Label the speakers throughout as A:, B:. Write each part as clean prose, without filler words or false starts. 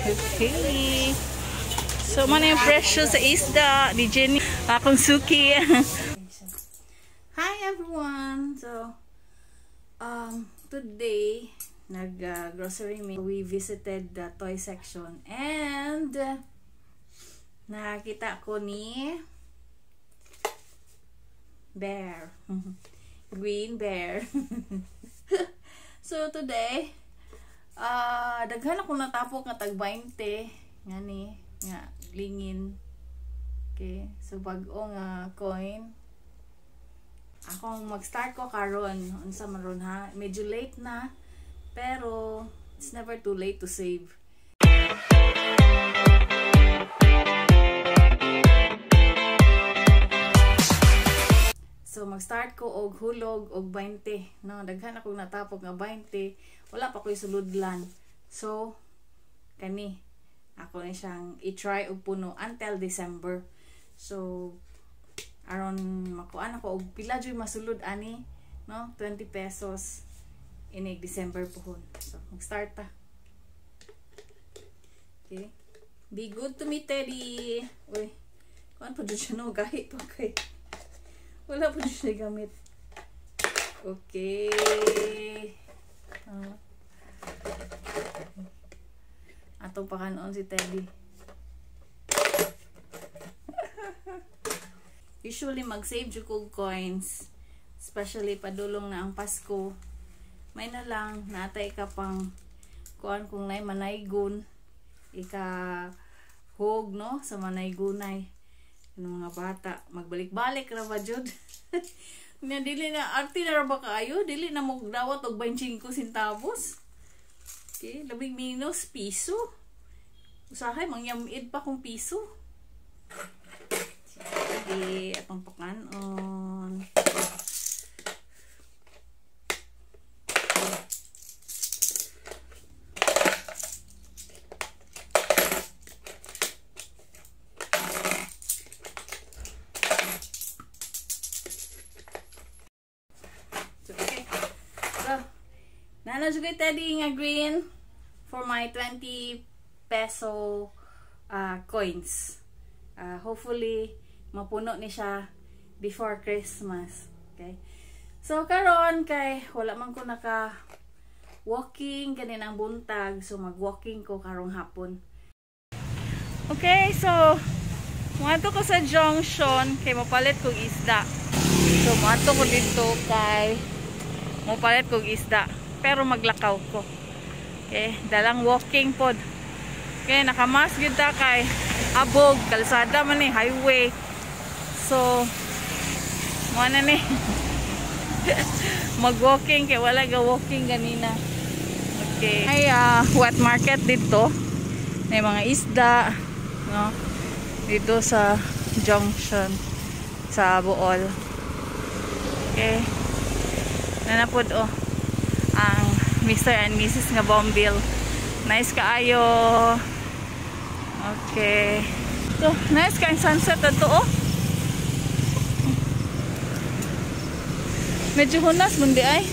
A: Okay. So, man yung presyo sa isda ni Jenny. Akong suki. Hi everyone! So, today, nag-grocery me. We visited the toy section and nakita ko ni bear. Green bear. So, today, daghan ako natapok nga tag 20 ngani nga lingin. Okay, so bag-o nga coin. Akong mag-start ko karon unsa man ron ha. Medyo late na pero it's never too late to save. So mag-start ko og hulog og 20, no? Daghan akong natapok nga 20, wala pa ko'y suludlan. So kani ako ni siyang i-try og puno until December. So aron makuan ako og pila jud masulod ani, no? 20 pesos inig December pohon. So mag-start ta. Okay. Be good to me, Teddy. Uy. Kuan pa jud siya, no, gahi pa kay. Wala pa siya gamit. Okay. Atong pakanoon si Teddy. Usually mag-save jud ko coins, especially padulong na ang Pasko. May na lang natay ka pang kuan kung nay manaygon ika hog, no, sa manaygunay ng mga bata magbalik-balik ra ba jud. Nya dili na arte na ra ba kaayo, dili na mo dawat og 25 centavos. Okay, labing minus piso. Usahay mangyamid pa kung piso. Sige, atong pakanon. Okay. So, nana jud kay Teddy nga green for my 20 peso coins. Hopefully mapuno ni siya before Christmas. Okay. So karon kay wala man ko naka walking kaninang buntag, so mag-walking ko karong hapon. Okay, so muadto ko sa junction kay mopalit kog isda. So muadto ko dito kay mopalit kog isda, pero maglakaw ko. Okay, dalang walking pod. Okay, nakamask gyud ta kay abog kalsada man ni, highway. So mo na ni mag-walking kay wala ga walking ganina. Okay. Ay wet market dito. May mga isda, no? Dito sa junction sa Bool. Okay. Nanapod oh ang Mr. and Mrs. nga Bombil. Nice kaayo. Okay. So, nice kay sunset ato oh. Medyo hunas mundi ay.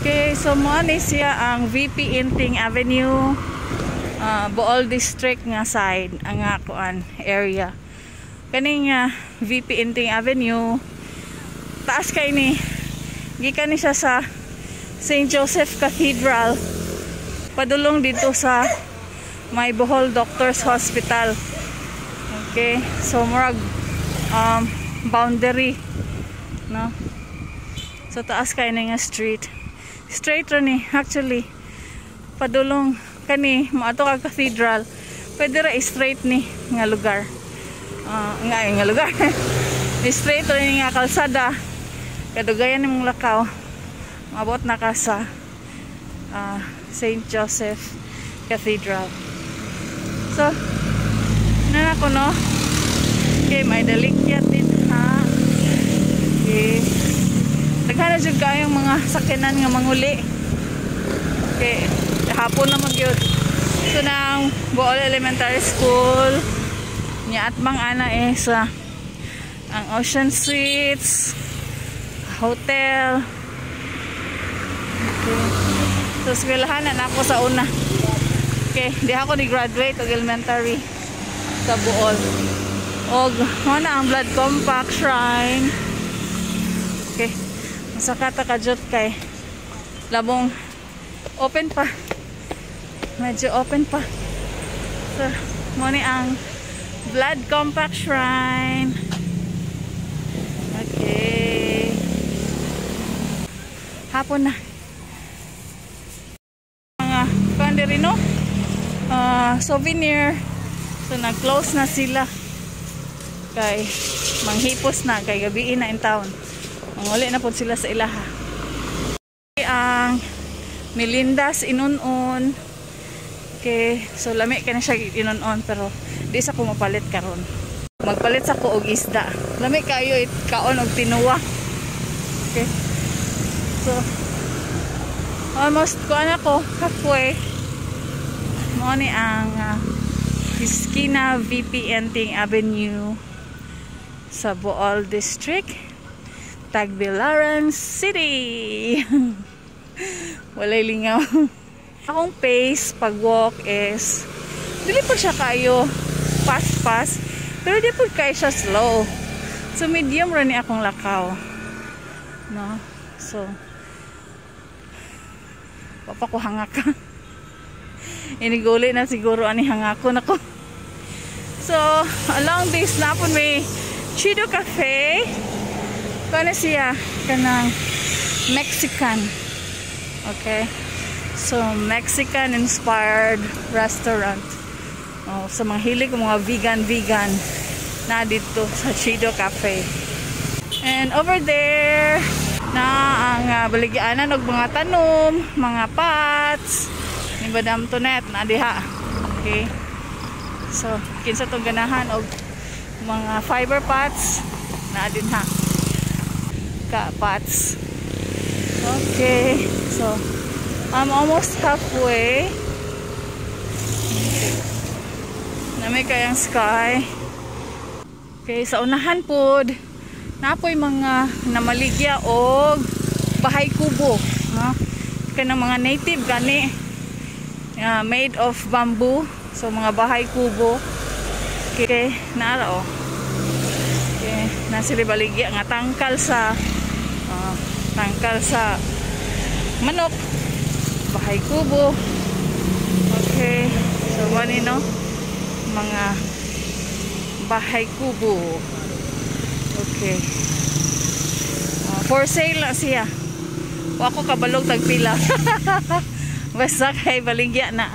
A: Okay, so mo ni siya ang VP Inting Avenue, Bool District nga side ang kuan area. Kaning VP Inting Avenue taas kay ni, gikan ni siya sa St. Joseph Cathedral padulong dito sa may Bohol Doctors Hospital. Okay, so murag boundary, no? So taas kay ni nga street. Straight ra ni actually padulong kani moadto ka cathedral. Pwede ra straight ni nga lugar. Nga lugar. Straight ra ni nga kalsada. Kadugayan nimong lakaw. Maabot na ka sa St. Joseph Cathedral. So, nana ko, no? Okay, may dalikyat din ha. Okay. Daghan na jud kaayong mga sakyanan nga manguli. Okay, hapon na magyud. So nang Bool Elementary School nya atbang ana eh sa ang Ocean Suites Hotel. Okay. So eskwelahan na nako sa una. Okay, di ako ni graduate og elementary sa Bool. Og mao na ang Blood Compact Shrine. Okay. Masaka ta kadyot kay labong open pa. Medyo open pa. So, mao ni ang Blood Compact Shrine. Okay. Hapon na. Mga kuan diri, no? Souvenir. So nag-close na sila. Kay manghipos na kay gabii na intawon. Manguli na pod sila sa ilaha. Ang Melinda's Inunon. Okay, so lami kay na siya inunon pero di sa ko mapalit karon. Magpalit sa ko og isda. Lami kayo it kaon og tinuwa. Okay. So almost kuan ako halfway. Mao ni ang Iskina VP Enting Avenue sa Bool District, Tagbilaran City. Walay lingaw. Akong pace pag walk is dili po siya kayo fast fast pero di po kayo siya slow. So medium ra ni akong lakaw. No? So wa pa ko hangak. Iniguli na siguro ani hangako nako. So along this naa pon may Chido Cafe. Kana siya kanang Mexican. Okay. So Mexican inspired restaurant. Oh, sa mga hilig mga vegan vegan na dito sa Chido Cafe. And over there na ang baligyanan og mga tanom, mga pots ni Madam Tonet na diha. Okay. So, kinsa tong ganahan og mga fiber pots na din ha. Ka pots. Okay. So, I'm almost halfway. Okay. Nami kayang sky. Okay, sa unahan pod naa poy mga namaligya og bahay kubo, no? Kanang mga native gani made of bamboo. So mga bahay kubo. Okay, naara oh. Okay, na sila baligya nga tangkal sa manok. Bahay kubo. Okay. So mao no mga bahay kubo. Okay. For sale na siya. Wa ko kabalog tagpila. Basta kay baligya na.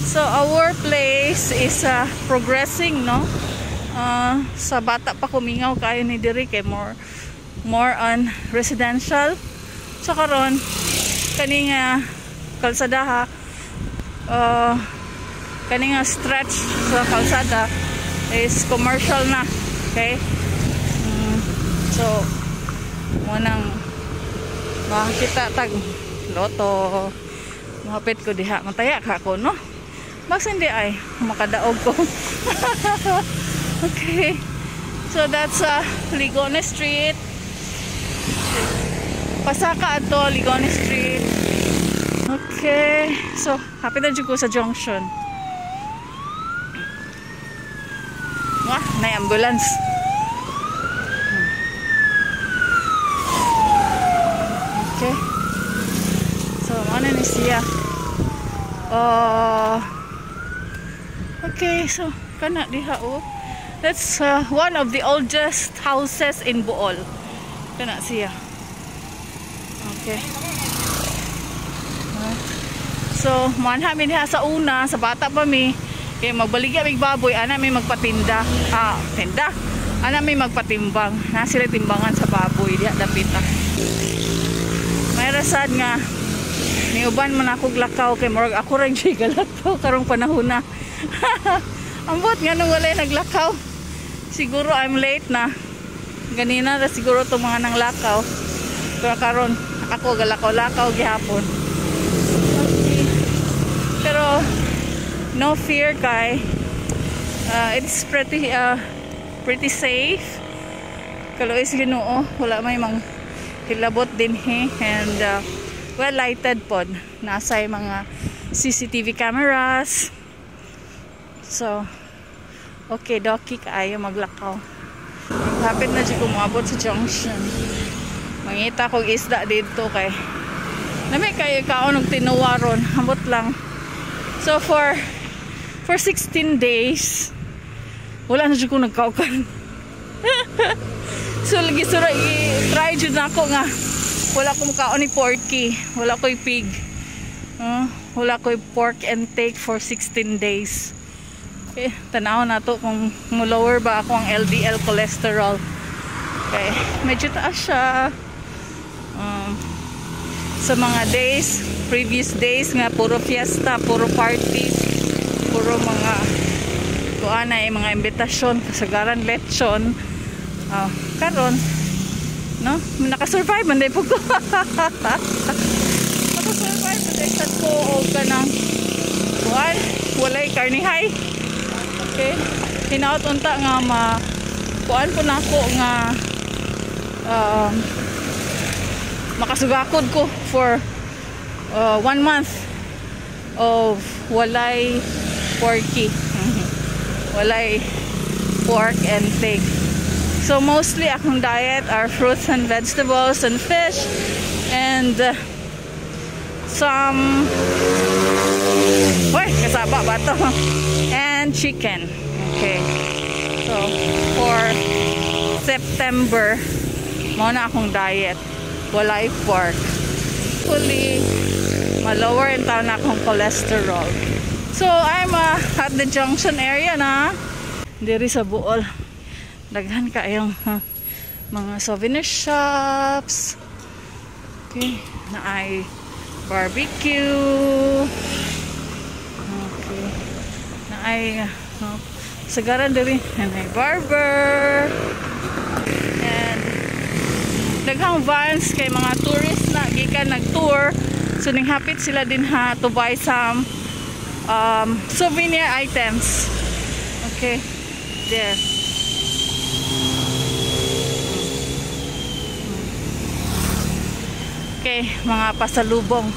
A: So our place is progressing, no? Sa bata pa ko mingaw kayo ni diri kay more on residential. So karon kani nga kalsada ha, kani nga stretch sa kalsada is commercial na. Okay? So mao nang makakita tag loto. Mahapit ko diha, mataya ka ko, no? Mas hindi ay makadaog ko. Okay. So that's Ligone Street. Pasaka ato Ligone Street. Okay. So, hapit na jud ko sa junction. Wah, may ambulance. Okay. So, ano ni siya? Okay, so kana diha oh. That's one of the oldest houses in Bool. Kana siya. Okay. So, manha mi diha sa una, sa bata pa mi, kay magbaligya mig baboy, ana mi magpatinda. Ah, tinda. Ana mi magpatimbang. Na sila timbangan sa baboy diha dapita. May rasad nga niuban man ako lakaw kay murag ako ra gyud galakaw karong panahon na. Ambot nga nung walay naglakaw. Siguro I'm late na. Ganina ra siguro to mga nang lakaw. Pero karon ako galakaw-lakaw gihapon. Okay. Pero no fear kay it's pretty safe. Kaluoy sa Ginoo, wala may mang hilabot dinhi and Well lighted pod. Nasa yung mga CCTV cameras. So, okay, doki kaayo maglakaw. Hapit na siya kumabot sa junction. Mangita kog isda dito kay lami kayo kaon og tinuwa ron. Ambot lang. So for 16 days wala na jud ko nagkaukan. So lagi sura i-try jud nako nga wala ko mukaon ni porky, wala ko'y pig. Wala ko'y pork intake for 16 days. Okay, tanaw na to kung mo-lower ba ako ang LDL cholesterol. Okay, medyo taas siya. Sa mga days, previous days nga puro fiesta, puro parties, puro mga kuan na mga imbitasyon, kasagaran lechon. Karon no, nakasurvive man po ko. Nakasurvive man day sad ko og kanang kuan, walay karnihay. Okay. Hinaot unta nga ma kuan po nako nga makasugakod ko for one month of walay porky. Walay pork intake. So mostly akong diet are fruits and vegetables and fish and some, uy, kasaba ba to? And chicken. Okay. So for September, mao na akong diet. Walay pork. Hopefully, ma-lower in taon na akong cholesterol. So I'm at the junction area na. Diri sa Bool. Daghan kaayong mga souvenir shops. Okay, naay barbecue. Okay. Naay sagaran diri, naay barber. And daghang vans kay mga tourists na gikan nag-tour. So ning hapit sila din ha to buy some souvenir items. Okay. There. Okay, mga pasalubong.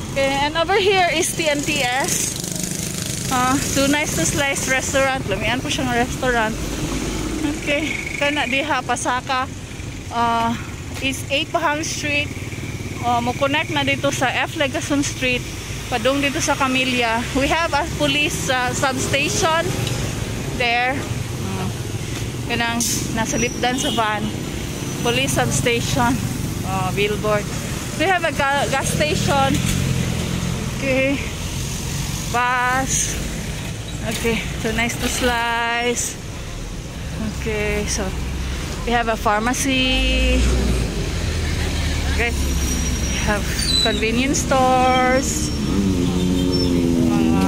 A: Okay, and over here is TNTS. Too Nice to Slice restaurant. Lamian po siyang restaurant. Okay, kana diha pasaka is 8 Pahang Street. Mo connect na dito sa F. Legason Street. Padung dito sa Camilla. We have a police substation there. Kanang nasa lipdan sa van. Police substation. Billboard. We have a gas station. Okay. Bus. Okay. So Nice to Slice. Okay. So we have a pharmacy. Okay. We have convenience stores. Mga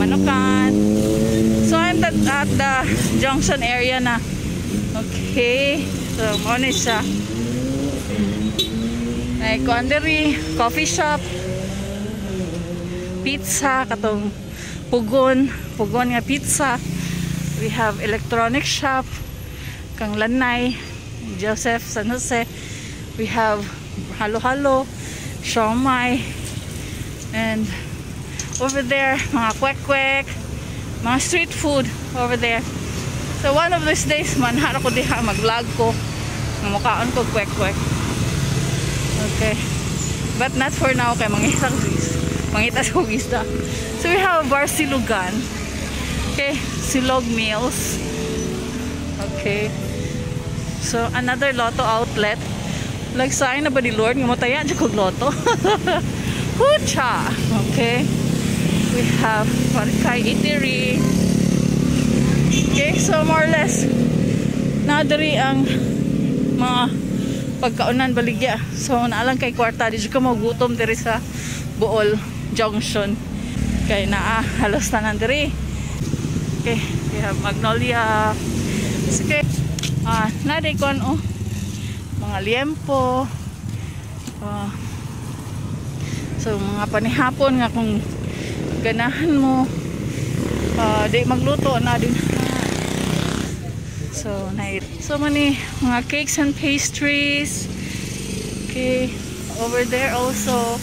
A: manukan. So I'm at the junction area na. Okay. So mao ni siya. Ay, kuan diri, coffee shop, pizza, katong pugon, pugon nga pizza. We have electronic shop, kang Lanay, Joseph San Jose. We have halo-halo, siomai, and over there, mga kwek-kwek, mga street food over there. So one of these days, manhara ko diha, mag-vlog ko, nga mukaon ko kwek-kwek. Okay. But not for now kay mangita ko isda. So we have Bar Silugan. Okay, Silog Meals. Okay. So another lotto outlet. Like sayang na ba ni Lord nga motaya jud kog lotto. Hucha. Okay. We have Parkay Eatery. Okay, so more or less naa diri ang mga pagkaunan baligya. So naa lang kay kwarta, di jud ka magutom diri sa Bool Junction. Kay naa halos tanan diri. Okay, we have Magnolia. Okay. Ah, naa kon oh. Mga liempo. So mga panihapon nga kung ganahan mo di magluto na din. So, night. So many mga cakes and pastries. Okay. Over there also.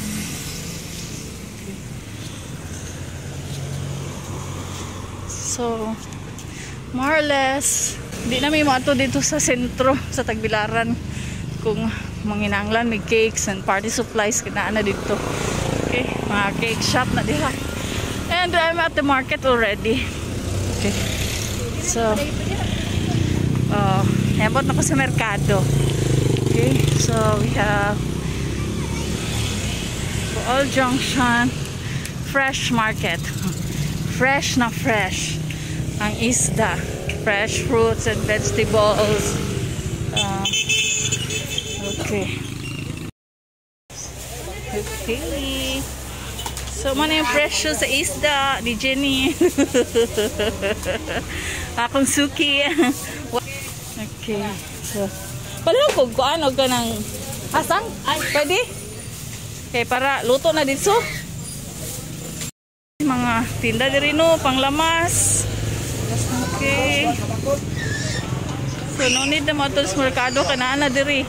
A: So, more or less, di na mi moadto didto sa sentro sa Tagbilaran kung manginanglan may cakes and party supplies, kinaa na didto. Okay, mga cake shop na diha. And I'm at the market already. Okay. So, niabot na ko sa merkado. Okay, so we have Bool Junction Fresh Market. Fresh na fresh ang isda. Fresh fruits and vegetables. Okay. Okay. So, mao na yung presyo sa isda ni Jenny. Akong suki. Okay. So, pala ko kuan og kanang asang? Ay, pwede? Okay, para luto na dito. Mga tinda diri, no, panglamas. Okay. So, no need na mo sa merkado, kanaan na diri.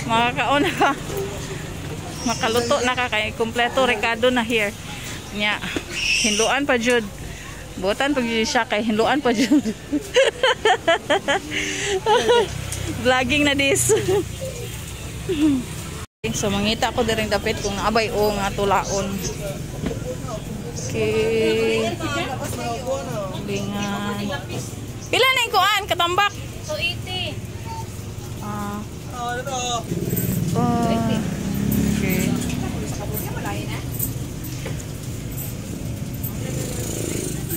A: Makakaon na ka. Makaluto na ka kay kompleto rekado na here. Nya, hinluan pa jud. Buotan pa jud siya kay hinluan pa jud. Vlogging na this. So mangita ko diring dapit kung naabay o nga tulaon. Okay. Lingan. Pila na yung kuan katambak?
B: 280.
A: Ah. Oh. Okay.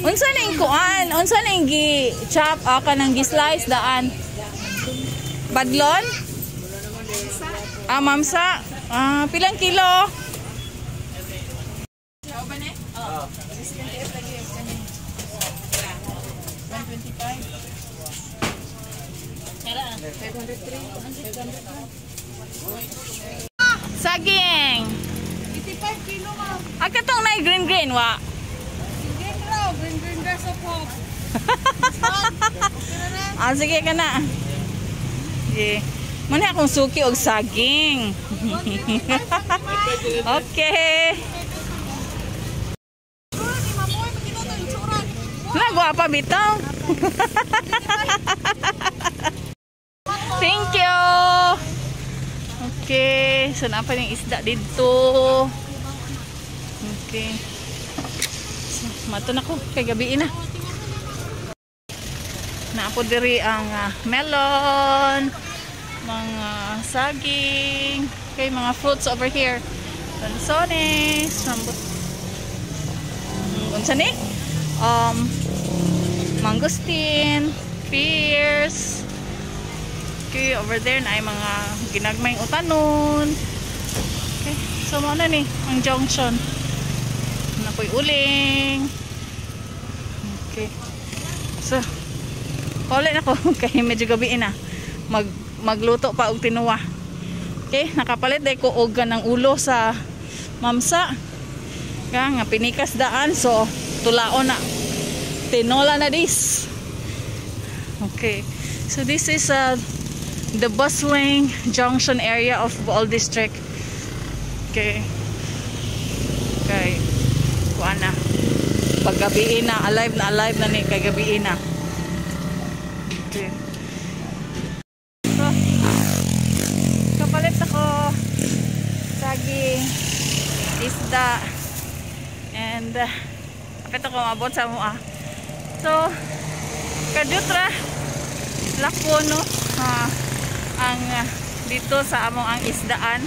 A: Unsa na yung kuan? Unsa na yung gi-chop ah, kanang gi-slice daan? Badlon? Ah, mamsa. Ah, pilang kilo? Saging.
B: 85 kilo, ma'am.
A: Ah, katong na green green wa.
B: Green raw, green green grass of hope.
A: Ah, sige ka na. Sige. Muna akong suki og saging. Okay. Nagwapa bitaw. Thank you. Okay, so naa pa yung isda dito. Okay. So, mato na ko kay gabi na. Naa po diri ang melon, mga saging, okay, mga fruits over here. Lansones, rambut. Unsa ni? Mangosteen, pears. Okay, over there na ay mga ginagmayng utanon. Okay, so mao na ni ang junction. Na po'y uling. Okay. So, pauli na ko kay medyo gabi na. Magluto pa og tinuwa. Okay, nakapalit day ko og ng ulo sa mamsa. Ka nga pinikas daan, so tulaon na. Tinola na this. Okay. So this is the bustling junction area of Bool District. Okay. Okay. Kuan na. Paggabi na alive na ni kay gabi na. Okay. So, kapalit ako saging, isda, and kapit ako maabot sa mua. So, kadyot ra lako, no, ang dito sa among ang isdaan,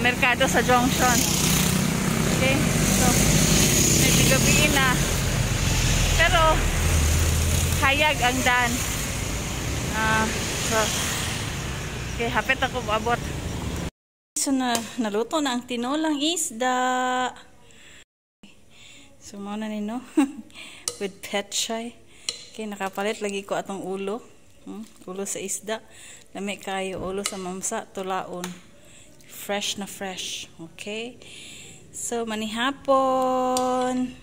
A: merkado sa junction. Okay, so medyo gabi na pero hayag ang daan. So, okay, hapit ako maabot. So na, naluto na ang tinolang isda. So mao na ni, no, with pechay. Okay, nakapalit lagi ko atong ulo. Ulo sa isda. Lami kayo ulo sa mamsa, tulaon. Fresh na fresh. Okay. So manihapon.